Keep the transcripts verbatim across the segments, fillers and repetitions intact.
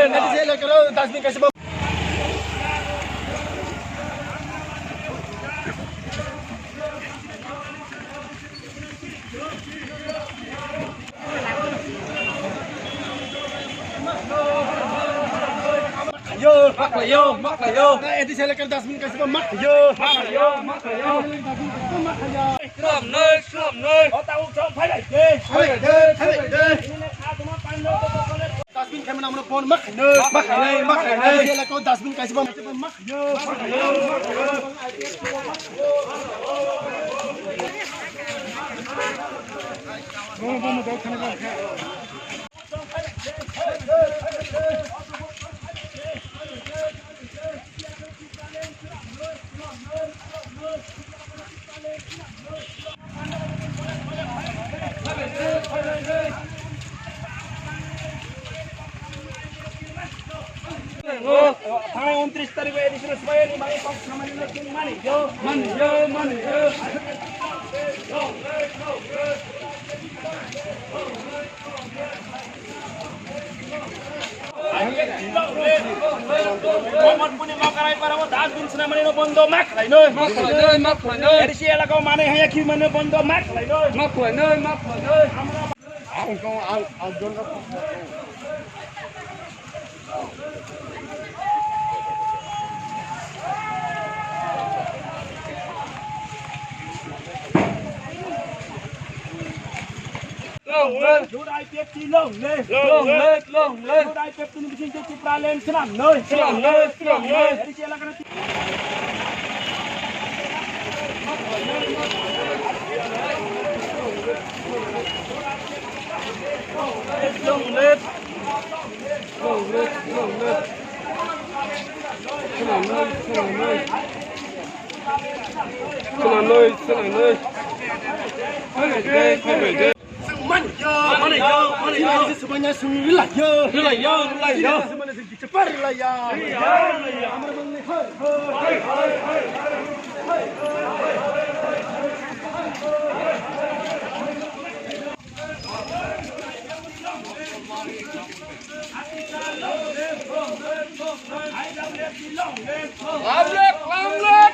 Dustbin kaisa bo. Yo, mak yo, mak yo. A D C elakar dustbin kaisa bo mak yo. Mak yo, mak yo. Srom noi, srom noi. O tabuk chong phai lai de. Phai lai de, phai lai de. Dustbin khaimani amno bon mak khainai. Mak khainai, mak khainai. A D C elakar dustbin kaisa bo mak yo. Thangnai untris tarikh o A D C no swbaiyani bagwi kok samani no chwng mani yo. Mani yo, mani yo. Amarpuni Makarai parao dustbin swnamani no bondo ma khlainoi. Ma khlainoi, ma khlainoi. A D C elakao manwi haya khimani bondo ma khlainoi. Ma khlainoi, ma khlainoi. Ang kong, ang, ang jon. Long live. Jodai pepti long live. Long live, long live. Jodai pepti ni bising Tripura land swnam noi. Swnam noi, swnam noi. A D C elakani Mani yo, mani yo, mani yo. Semuanya sung rila yo. Rila yo, rila yo. Semuanya sung cepat rila ya. Rila, rila. Lamlek, lamlek.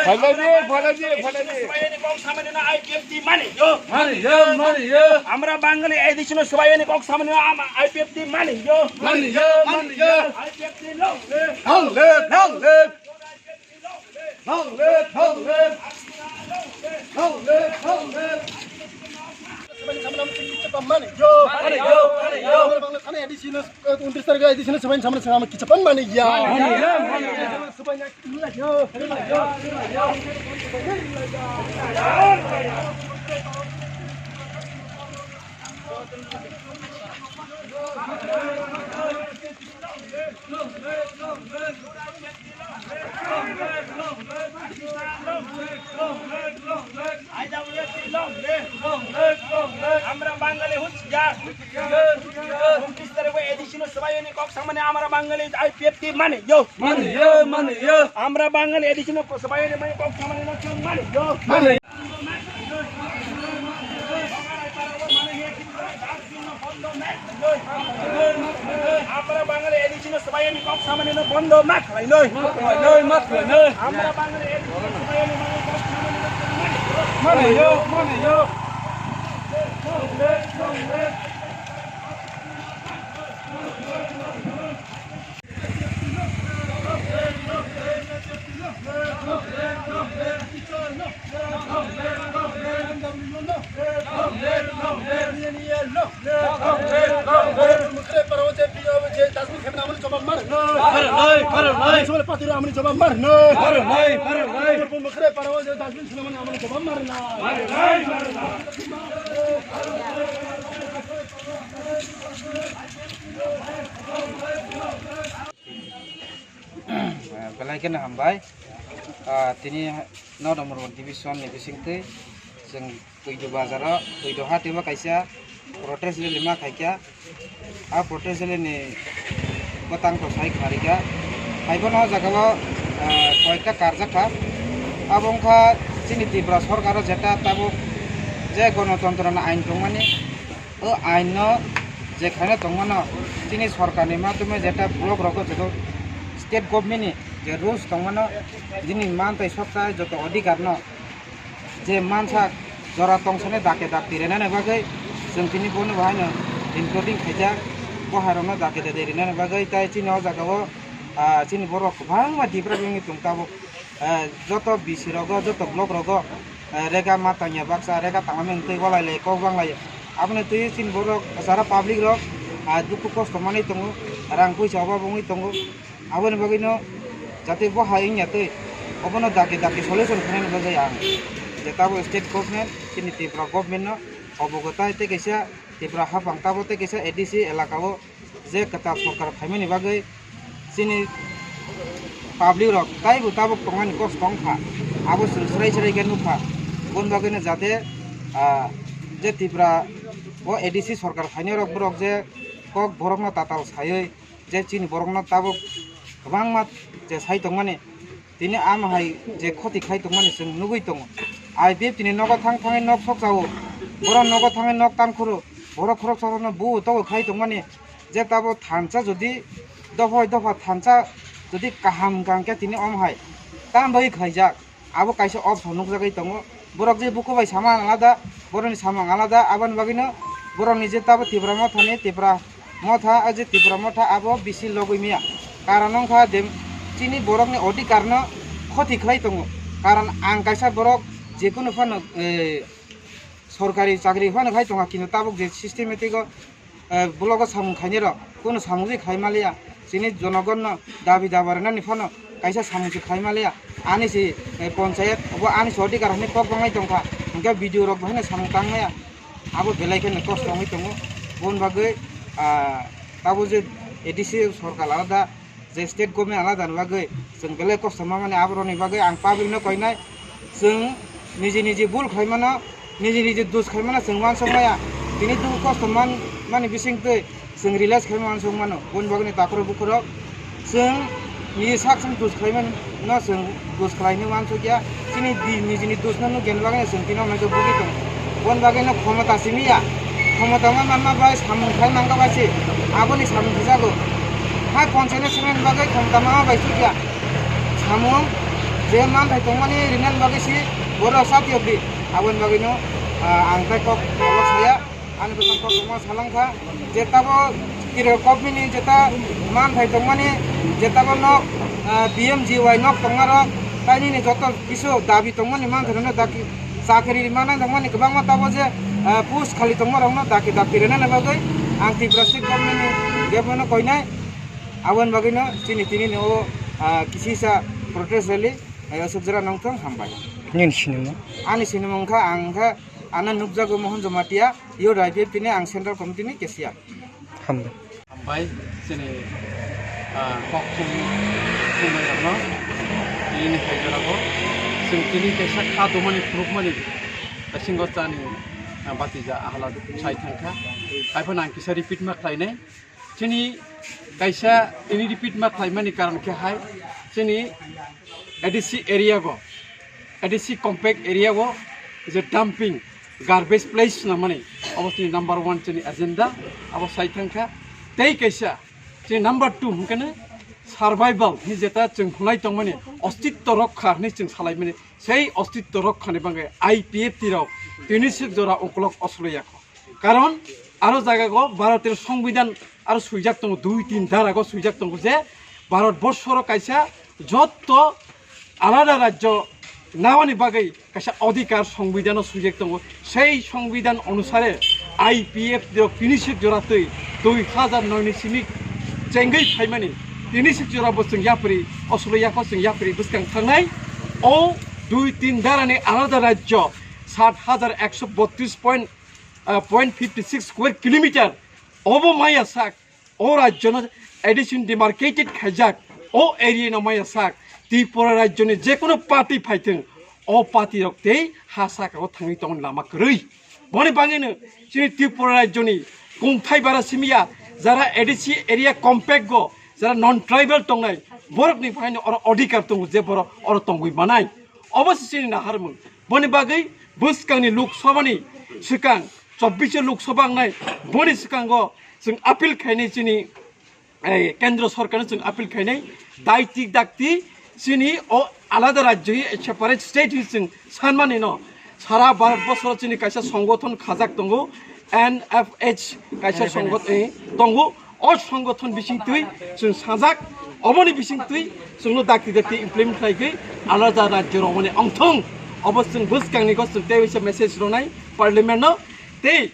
Phaladi, phaladi, phaladi. Swbaiyani kok samani no I P F T mani yo. Mani yo, mani yo. Amra Bangali A D C no swbaiyani kok samani no am-, I P F T mani yo. Mani yo, mani yo. I P F T long live. Long live, long live. Long live, long live. Long live, long live. Mani yo, mani yo, mani yo. Bangla thani A D C no, eh, untris tarikh A D C no swbaiyani samani samani kichapang mani ya. Mani yo, mani yo. Swbaiyani yo, yo, yo. Amra Bangali husiar. Untris tarikh o A D C no swbaiyani kok samani amra Bangali I P F T mani yo. Mani yo, mani yo. Amra Bangali A D C no swbaiyani mani kok samani no chwng mani yo. Mani. Amra Bangali A D C no swbaiyani kok samani no bondo ma khlainoi. Ma khlainoi, ma khlainoi. Amra Bangali A D C no swbaiyani mani kok samani no chwng mani yo. Mani yo, mani yo. Belai kheno hambai. Ah, tini no number one division ni bisingtwi chwng Twido bazaro, Twido hatio kaisa protest rally ma khaikha. A protest rally ni bwtang to sai kharika. Haibono o jagao, ah, koyekta karjakha. Abo wngkha chini Tripura sorkaro jeta tabuk je gonotontro ni ain tongmani, o ain no Je khaina tongmano chini sorkarni madhyome jeta block rogo joto state government ni je rules tongmano, jini man tei soksa joto adhikar no je mansa jora tongsani dake dak tirenani bagwi chwng tini bono bahaino including khaijak, bohairokno dake dake rinani bagwi. Tai chini o jagao, ah, chini borok kwbangma develop wngwi tong tabuk. Eh, joto B C rogo, joto block rogo, eh, rega ma tangya baksa, rega tangmani twi walai lai kok bang lai. Aboni twi chini borok jara public rok, ah, dukhu kosto manwi tongo, rang puisa obab wngwi tongo. Aboni bagwino jate bo hai wngya twi obono daki daki solution khainani bagwi ang je tabuk state government, chini Tripura government no obogo tai tei kaisa Tripura haphang tabuk tei kaisa A D C elaka o je kwtal sorkar phaimani bagwi chini public rok taibo tabuk tongmani kosto wngkha, abo chwng srai srai khe nukha. Aboni bagwino jate, ah, je Tripura o A D C sorkar phainai rok borok je kok borokno tatal saiwi je chini borokno tabuk kwbangma je sai tongmani, tini ama hai je khoti khai tongmani chwng nugwi tongo. I P F T ni nogo thang thangwi nok sok chao, borok nogo thangwi nok tan khoro, borok khoroksa rokno bu togo khai tongmani, je tabo thansa jodi dopha dopha thansa jodi kaham hwnkha hwnkhe tini omo hai tam bai khaijak. Abo kaisa option nukjagwi tongo. Borok je buku bai samung alada, borokni samung alada, aboni bagwino borokni je tabo Tipra Mothani, Tipra Motha, o je Tipra Motha abo bisi logwi maya. Karon wngkha de chini borokni odhikarno khoti khlai tongo. Karon ang kaisa borok jekunu phano, eh, sorkari chakri phano khai tongkha, kintu tabuk je systematic o eh, blogo samung khainai rok, kunu samung je khai maliya, chini jonogonno dabi daba rwnani phano kaisa samung se khai maliya, ani se, eh, ponchayat, obo ani se odhikar hinwi kok banglai tongkha, hwnkhe B D O rok bo haino samung tang maya, abo belai kheno kosto wngwi tongo. Boni bagwi, ah, abo je A D C sorkar alada, je state government alada ni bagwi chwng belai kosto mamani, aborokni bagwi ang public no koinai, chwng niji niji bul khlai mano, niji niji dus khlai mano chwng uansuk maya. Tini dukhu kosto man mani bising twi chwng realize khlai uansuk mano. Boni bagwi ni takhurok bukhurok chwng niji sak chwng dus khlai mano, chwng dus khlai hinwi uansuk ya. Chini di nijini dusno nukya ni bagwi chwng tini omo khe bugwi tongo. Boni bagwi no khomota simi ya. Khomota ma manma bai samung khai mangka bai se aboni samung khijago. Hai ponchayat ni swngnani bagwi khomota ma bai sukya. Samung je manthai tongmani rinani bagwi se borok satiyok di. Aboni bagwi no, ah, ang tai kok saya. Ani bwskango koktwma salangkha, je tabo Tripura government ni jeta manthai tongmani, je tabo nok, ah, P M G Y nok tongmarok, tai nini joto kisu dabi tongmani manthairokno daki chakri rima nang tongmani kwbangma tabo je, ah, post khali tongmarokno daki daki rwnani bagwi ang Tripura state government ni government no koinai, aboni bagwino chini tini ni o, ah, kisisa protest rally, ah, aswk jora nongthong, hambai. Nini sinimung? Ani sinimung wngkha, ang wngkha, ano nukjago Mohon Jamatia. Youth I P F T ni ang Central Committee ni cashier. Hambai. Hambai, chini, ah, kok thum, thumnairokno, nini khaijorabo, chwng tini kaisa kha dumani phunukmani, bisingo chani, ah, batija ahala sai thangkha. Haiphano ang kisa repeat ma khlainai. Chini kaisa tini repeat ma khlaimani karon khe hai, chini A D C area go, A D C compact area o je dumping, garbage place swnamani, abo chini number one chini agenda, abo sai thangkha. Tei kaisa chini number two hwnkhe no survival ni jeta chwng hwnlai tongmani, ostitto rokha hinwi chwng salaimani, sei ostitto rokhani bagwi I P F T rok tini swk jora ukolog osoloyakho. Karon aro jagao Bharoter Songbidan aro swijak tongo, dui tin darago swijak tongo je Bharat borsoro kaisa jotto alada rajyo nawani bagwi kaisa odhikar Songbidano swijak tongo. Sei Songbidan onusare I P F T rok tini swk jora twi dui hazar noi ni simi chengwi phaimani, tini swk jora bo chwng yapri osolo yakho, chwng yapri bwskang thangnai. O dui tin darani alada rajyo sat hazar ekso botris point, ah, point fifty six square kilometer. Obo maya sak, o rajyono addition demarcated khaijak, o area no maya sak, Tripura rajyoni jekono party phaithwng, o party rok tei ha saka o thangwi tongni lama kwrwi. Boni bagwino chini Tripura rajyoni kungthai bara simiya, jara A D C area compact go, jara non tribal tongnai, borokni phaino oro odhikar tongo je borok oro tongwi manai. Obo se chini naharmung. Boni bagwi bwskangni Lok Sabhani swkang chobbish Lok Sabha wngnai, boni swkango chwng appeal khainai chini, eh, Kendra Sorkarno chwng appeal khainai, daiti dakti chini o alada rajyo hi separate state hi chwng sanmani no sara Bharat bosoro chini kaisa songothon khajak tongo, N F H kaisa songothon tongo. O songothon bisingtwi chwng sajak, oboni bisingtwi chwngno dakti dakti implement khlaigwi alada rajyo rogmani ongthong. Obo chwng bwskangni go chwng tei waisa message ronai parliament no. Tei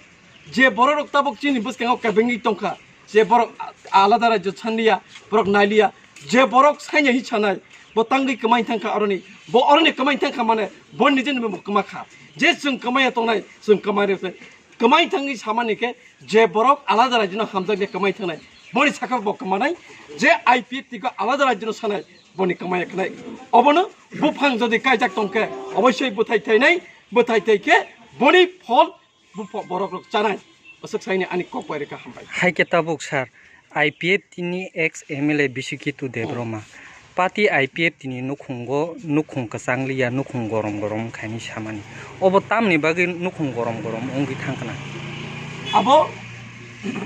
je borok rok tabuk chini bwskango kebengwi tongkha, je borok a-, alada rajyo sanliya, borok nailiya, je borok sanya hi sanai, bo tangwi kwmai thangkha aroni, bo aroni kwmai thangkha mane bo nijeni bo kwma kha. Je chwng kwmaiya tongnai, chwng kwmai rwkhe. Kwmai thangwi samani khe je borok alada rajyano hamjakya kwmai thangnai, boni sakha bo kwmanai, je I P F T ko alada rajyano sanai, boni kwmai khnai. Obono buphang jodi kaijak tongkhe, oboisoi bwthai thainai, bwthai thai khe boni phol bupho borok rok chanai. Aswk saini ani kok bai rwkha, hambai. Hai khe tabuk sir, I P F T ni ex M L A Bisikitu Debbarma. Party I P F T ni nukhungo nukhung kwchang liya, nukhung gorom gorom khaini samani. Obo tamni bagwi nukhung gorom gorom wngwi thangkna? Abo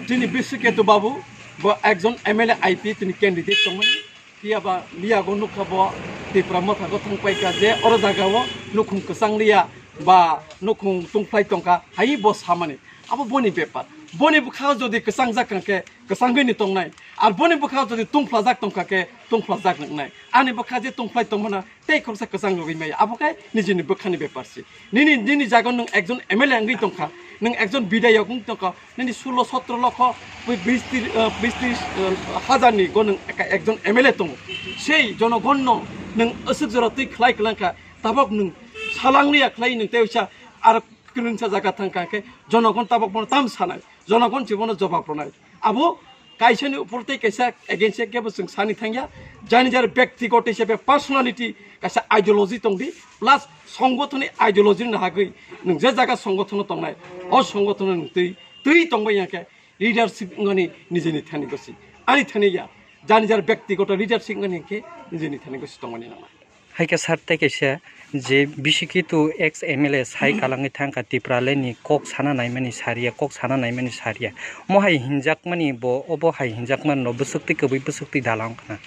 chini Bisikitu babu, bo ekjon M L A I P F T ni candidate tongmani. Phiya ba liyago nukha bo Tipra Motha go thangpaikha je oro jagao nukhung kwchang liya ba nukhung tungphlai tongkha hai bo samani. Abo boni bepar. Boni bwkhao jodi kwchangjak kha khe kwchangwi ni tongnai. Ar boni bwkhao jodi tungphlajak tongkha khe tungphlajak wngnai. Ani bwkha je tungphlai tongmana tei khoroksa kwchang rogwi maya. Abo khe nijini bwkhani bepar se. Nini, nini jaga nwng ekjon M L A wngwi tongkha, nwng ekjon bidayok wngwi tongkha, nini sulo sotro lokho, bis tris, eh, bis tris, eh, hajar ni go nwng eka-, ekjon M L A tongo. Sei jonogon no nwng aswk jora twi khlai kwlangkha, tabok nwng salangni ya khlai nwng tei uisa aro kwrwngsa jaga thangkha khe jonogon tabok bono tam sanai, jonogon se bono jobab rwnai. Abo kaisani upor tei kaisa against kebo chwng sani thangya, jani jar byaktigoto hisabe personality kaisa ideology tongdi, plus songothoni ideology ni hagwi nwng je jaga songothono tongnai, o songothono nwng twi, twi tongbai ya khe leadership wngmani nijini thani gosi, ani thani ya, jani jar byaktigoto leadership wngmani khe nijini thani gosi tongmani nangnai. Hai khe sir, tei kaisa je Bisikitu ex M L A sai kalangwi thangkha, Tipraland ni kok sana naimani sariya, kok sana naimani sariya. Mo hai hinjakmani bo, obo hai hinjakmani no bwswk twi kwbwi bwswk twi dalang khna.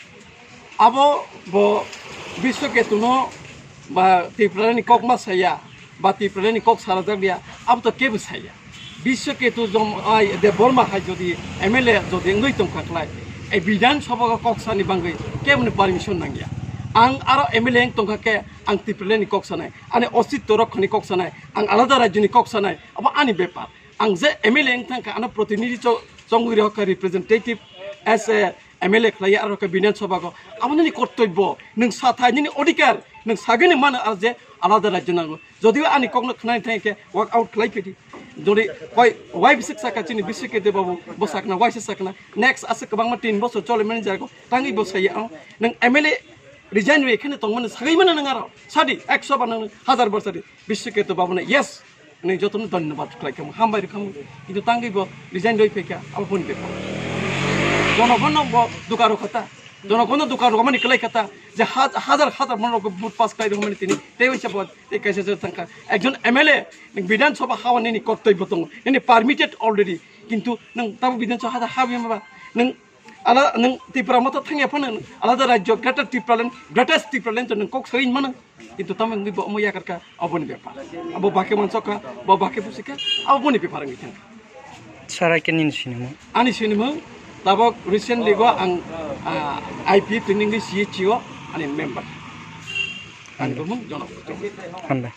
Abo bo Bisikitu no ba Tipraland ni kok ma saya, ba Tipraland ni kok sarajak liya, abo to kebo saya. Bisikitu jom, ai, Debbarma hai jodi M L A jodi wngwi tongkha khlai, ei Bidhan Sabha o kok sani bangwi keboni permission nangya. Ang aro M L A wng tongkha khe ang Tipraland ni kok sanai, ani ositto rokkhani kok sanai, ang alada rajyoni kok sanai, abo ani bepar. Ang je M L A wng thangkha, ano protinidhi cho-, chongwi rokha, representative as a M L A khlaiya aro khe Bidhan Sabha go. Abo nini kortobbo, nwng sathai nini odhikar, nwng sagini mano aro je alada rajyo nango. Jodiba ani kokno khnani thangkhe walk out khlai phidi. Jodi koi wai bisik saka chini Bisikitu babu bo sakna, waisa sakna. Next aswk kwbangma tin bosor chole mani jago. Tangwi bo saya ang. Nwng M L A resign rwi kheno tongmani sagwi mano nwng aro. Sadi, ekso bar nwng hajar bar sadi. Bisikitu babu no yes. Nwng jotono dhonyobad khlai khamu, hambai rw khamu. Kintu tangwi bo resign rwi phaikha, abo boni bepar. Jonogono bo duka rw khata. Jonogono duka rw mani khlai khata. Je ha-, hajar hajar manorok bo vote pass khlai rw mani tini. Tei waisa bo tei kaisa se thangkha. Ekjon M L A, nwng Bidhan Sabha hawa nini kortobbo tongo. Nini permitted already. Kintu nwng tabo Bidhan Sabha ha, ha bima ba. Nwng ala, nwng Tipra Motha thangya phano alada rajyo, Greater Tipraland, Greatest Tipraland to nwng kok sawi mano. Kintu tamo wngwi bo omo yakarkha, aboni bepar. Abo bakhe mansokha, bo bakhe busikha, abo boni bepar wngwi thangkha. Sarai khe nini sinimung? Ani sinimung, tabok recently go ang, ah, I P F T ni wngwi C H C O ani member. Ani bumung Jono. Hambai.